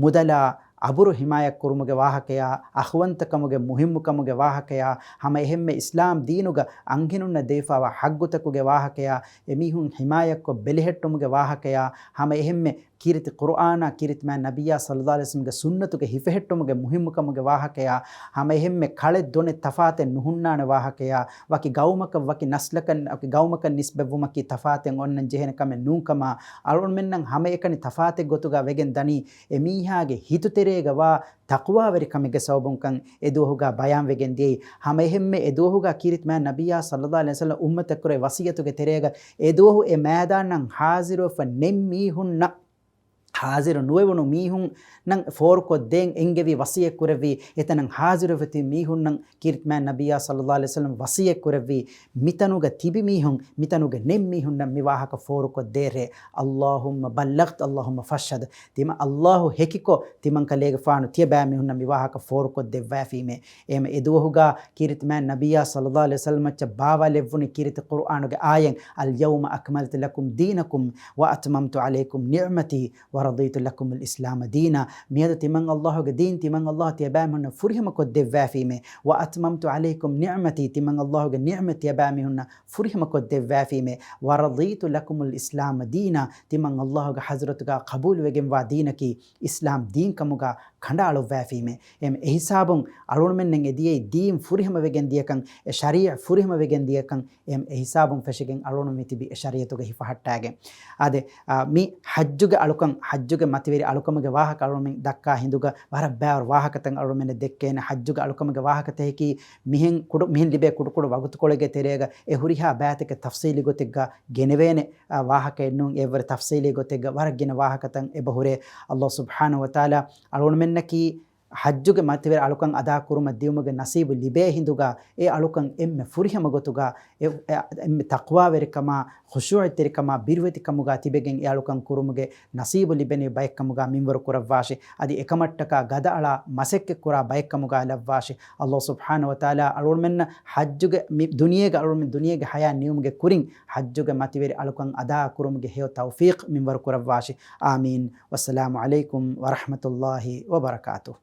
މުދަލާ، އަބުރު ޙިމާޔަތްކުރުމުގެ ވާހަކަޔާ، އަޚުވަންތަކަމުގެ މުހިއްމުކަމުގެ ވާހަކަޔާ، ހަމައެހެންމެ އިސްލާމް ދީނުގަ އަންހެނުންނަށް ދެވިފައިވާ ޙައްޤުތަކުގެ ވާހަކަޔާ، އެމީހުން ޙިމާޔަތްކޮށް ބެލެހެއްޓުމުގެ ވާހަކަޔާ، ހަމައެހެންމެ ކީރިތި ޤުރުއާނާ، ކީރިތި މާތް ނަބިއްޔާ ޞައްލައްލާހު ޢަލައިހި ވަސައްލަމްގެ ސުންނަތުގެ ހިފެހެއްޓުމުގެ މުހިއްމުކަމުގެ ވާހަކަޔާ، ހަމައެހެންމެ ކަޅެއް ދޮނެއް ތަފާތެއް ނުހުންނާނެ ވާހަކަޔާ، ވަކި ޤައުމަކަށް ވަކި ނަސްލަކަށް، ވަކި ޤައުމަކަށް ނިސްބަތްވުމަކީ ތަފާތެއް އޮންނަން ޖެހޭނެ ކަމެއް ނޫންކަމާ، އަޅުމެންނަށް ހަމައެކަނި ތަފާތެއް ގޮތުގަ ވެގެން ދަނީ، އެމީހާގެ ހިތުތެރޭގަ ވާ ތަޤްވާވެރިކަމެއްގެ ސަބަބުންކަން އެދުވަހުގަ ބަޔާންވެގެން ދިޔައީ. ހަމައެހެންމެ އެދުވަހުގަ ކީރިތި މާތް ނަބިއްޔާ ޞައްލައްލާހު ޢަލައިހި ވަސައްލަމް އުއްމަތަށް ކުރެއްވި ވަޞިއްޔަތުގެ ތެރޭގަ އެދުވަހު އެ މައިދާނަށް ޙާޟިރުވެފަ ނެތް މީހުންނަށް، ޙާޟިރު ނުވެވުނު މީހުންނަށް ފޯރުކޮށްދޭން އެންގެވި ވަޞިއްޔަތް ކުރެއްވި، އެތަނަށް ޙާޟިރުވެފަ ތިބި މީހުންނަށް ކީރިތި މާތް ނަބިއްޔާ ޞައްލައްލާހު ޢަލައިހި ވަސައްލަމް ވަޞިއްޔަތް ކުރެއްވީ، މިތަނުގަ ތިބި މީހުން، މިތަނުގަ ނެތް މީހުންނަށް މި ވާހަކަ ފޯރުކޮށްދޭށޭ. اللهم بلغت اللهم فاشهد. ތިމަން ﷲ ހެކިކޮށް، ތިމަން ކަލޭގެފާނު ތިޔަބައިމީހުންނަށް މި ވާހަކަ ފޯރުކޮށްދެއްވައިފީމޭ. އެހެން އެދުވަހުގަ ކީރިތި މާތް ނަބިއްޔާ ޞައްލައްލާހު ޢަލައިހި ވަސައްލަމަށް ބާވާލެއްވުނީ ކީރިތި ޤުރުއާނުގެ އާޔަތް، اليوم أكملت لكم دينكم وأتممت عليكم نعمتي ورضيت لكم الإسلام دينا. މިއަދު ތިމަން ﷲ ގެ ދީން، ތިމަން ﷲ ތިޔަބައިމީހުންނަށް ފުރިހަމަކޮށްދެއްވައިފީމޭ. وأتممت عليكم نعمتي، ތިމަން ﷲ ގެ ނިޢުމަތް ތިޔަބައިމީހުންނަށް ފުރިހަމަކޮށްދެއްވައިފީމޭ. ورضيت لكم الإسلام دينا، ތިމަން ﷲ ގެ ޙަޟްރަތުގަ ޤަބޫލުވެގެންވާ ދީނަކީ އިސްލާމް ދީންކަމުގަ ކަނޑައަޅުއްވައިފީމޭ. އެހެން އެހިސާބުން އަޅުގަނޑުމެންނަށް އެދިޔައީ ދީން ފުރިހަމަވެގެން ދިޔަކަން، އެ ޝަރީޢަތް ފުރިހަމަވެގެން ދިޔަކަން، އެހެން އެހިސާބުން ފެށިގެން އަޅުގަނޑު މިތިބީ އެ ޝަރީޢަތުގަ ހިފަހައްޓާގެން. އާދެ، އާ، މި ޙައްޖުގެ އަޅުކަން، ޙައްޖުގެ މަތިވެރި އަޅުކަމުގެ ވާހަކަ އަޅުގަނޑުމެން ދައްކާ ހިނދުގަ ވަރަށް ބައިވަރު ވާހަކަތައް އަޅުގަނޑުމެންނަށް ދެއްކޭނެ. ޙައްޖުގެ އަޅުކަމުގެ ވާހަކަތަކަކީ މިހެން ކުޑަ، މިހެން ލިބޭ ކުޑަކުޑަ ވަގުތުކޮޅެއްގެ ތެރޭގަ އެ ހުރިހާ ބައިތަކެއް ތަފްޞީލީ ގޮތެއްގަ ގެނެވޭނެ، އާ، ވާހަކައެއް ނޫން. އެއްވަރަށް ތަފްޞީލީ ގޮތެއްގަ ވަރަށް ގިނަ ވާހަކަތައް އެބަހުރޭ. ﷲ ސުބްޙާނަހޫ ވަތަޢާލާ އަޅުގަނޑުމެންނަކީ ޙައްޖުގެ މަތިވެރި އަޅުކަން އަދާކުރުމަށް ދިޔުމުގެ ނަސީބު ލިބޭ ހިނދުގަ، އެ އަޅުކަން އެންމެ ފުރިހަމަ ގޮތުގަ، އެ، އެ، އެންމެ ތަޤްވާވެރިކަމާ، ޚުޝޫޢުތެރިކަމާ، ބިރުވެތިކަމުގަ ތިބެގެން އެ އަޅުކަން ކުރުމުގެ ނަސީބު ލިބެނިވި ބައެއްކަމުގަ މިންވަރު ކުރައްވާށި. އަދި އެކަމަށްޓަކާ ގަދައަޅާ މަސައްކަތްކުރާ ބައެއްކަމުގަ ލައްވާށި. ﷲ ސުބްޙާނަހޫ ވަތަޢާލާ އަޅުގަނޑުމެންނަށް ޙައްޖުގެ މި ދުނިޔޭގަ އަޅުގަނޑުމެން ދުނިޔޭގެ ޙަޔާތް ނިމުމުގެ ކުރިން ޙައްޖުގެ މަތިވެރި އަޅުކަން އަދާ ކުރުމުގެ ހެޔޮ ތައުފީޤް މިންވަރު ކުރައްވާށި. އާމީން. ވައްސަލާމު ޢަލައިކުމް ވަރަޙްމަތުﷲި ވަބަރަކާތުހު.